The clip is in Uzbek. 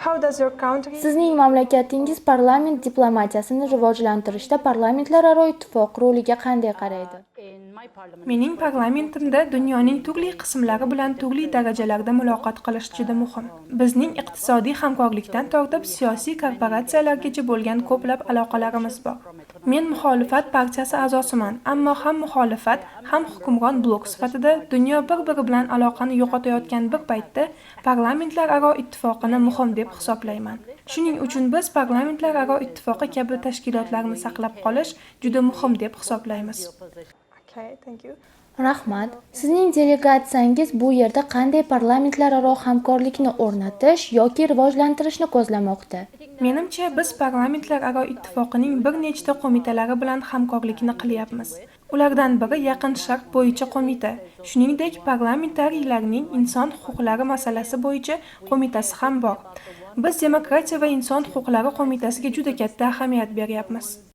How does your country Sizning mamlakatingiz parlament diplomatiyasini rivojlantirishda Parlamentlararo ittifoq roliga qanday qaraydi? Mening parlamentimda dunyoning turli qismlari bilan turli darajalarda muloqot qilish juda muhim. Bizning iqtisodiy hamkorlikdan tortib siyosiy korporatsiyalargacha bo'lgan ko'plab aloqalarimiz bor. Men muxolifat partiyasi a'zosiman, ammo ham muxolifat, ham hukmron blok sifatida dunyo bir-biri bilan aloqani yo'qotayotgan bir paytda Parlamentlararo ittifoqini muhim deb hisoblayman. Shuning uchun biz Parlamentlararo ittifoqi kabi tashkilotlarni saqlab qolish juda muhim deb hisoblaymiz. Okay, thank you. Rahmat. Sizning delegatsiyangiz bu yerda qanday parlamentlararo hamkorlikni o'rnatish yoki rivojlantirishni ko'zlamoqda? Menimcha, biz Parlamentlararo ittifoqining bir nechta qo'mitalari bilan hamkorlikni qilyapmiz. Ulardan biri Yaqin Sharq bo'yicha qo'mita, shuningdek, parlamentariylarning inson huquqlari masalasi bo'yicha qo'mitasi ham bor. Biz Demokratiya va inson huquqlari qo'mitasiga juda katta ahamiyat beryapmiz.